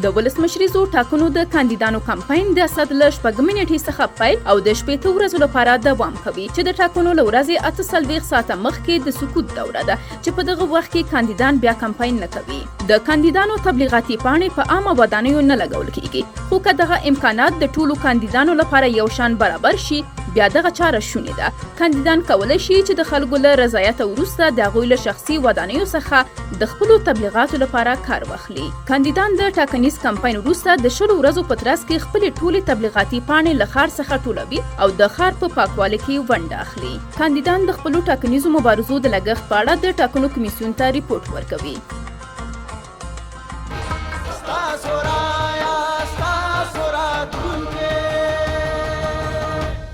د ولسمشریزو ټاکنو د کاندیدانو کمپاین د اسد له شپږمې نېټې څخه پیل او د 60 ورځو لپاره دوام کوي، چې د ټاکنو له ورځې 48 ساعته مخکې د سکوت دوره ده، چې په دغه وخت کې کاندیدان بیا کمپاین نه کوي. د کاندیدانو تبلیغاتي پاڼې په عامه ودانیو نه لګول کیږي، خو که دغه امکانات د ټولو کاندیدانو لپاره یو شان برابر شي، بیا دغه چاره شونې ده. کاندیدان کولی شي چې د خلکو له رضایته وروسته د هغوی له شخصي ودانیو څخه د خپلو تبلیغاتو لپاره کار واخلي. کاندیدان د ټاکنیز کمپاین وروسته د 20 ورځو په ترڅ کې خپلې ټولې تبلیغاتي پاڼې له ښار څخه ټولوي او د ښار په پاکوالي کې ونډه اخلي. کاندیدان د خپلو ټاکنیزو مبارزو د لګښت په اړه د ټاکنو کمیسیون ته رپوټ ورکوي.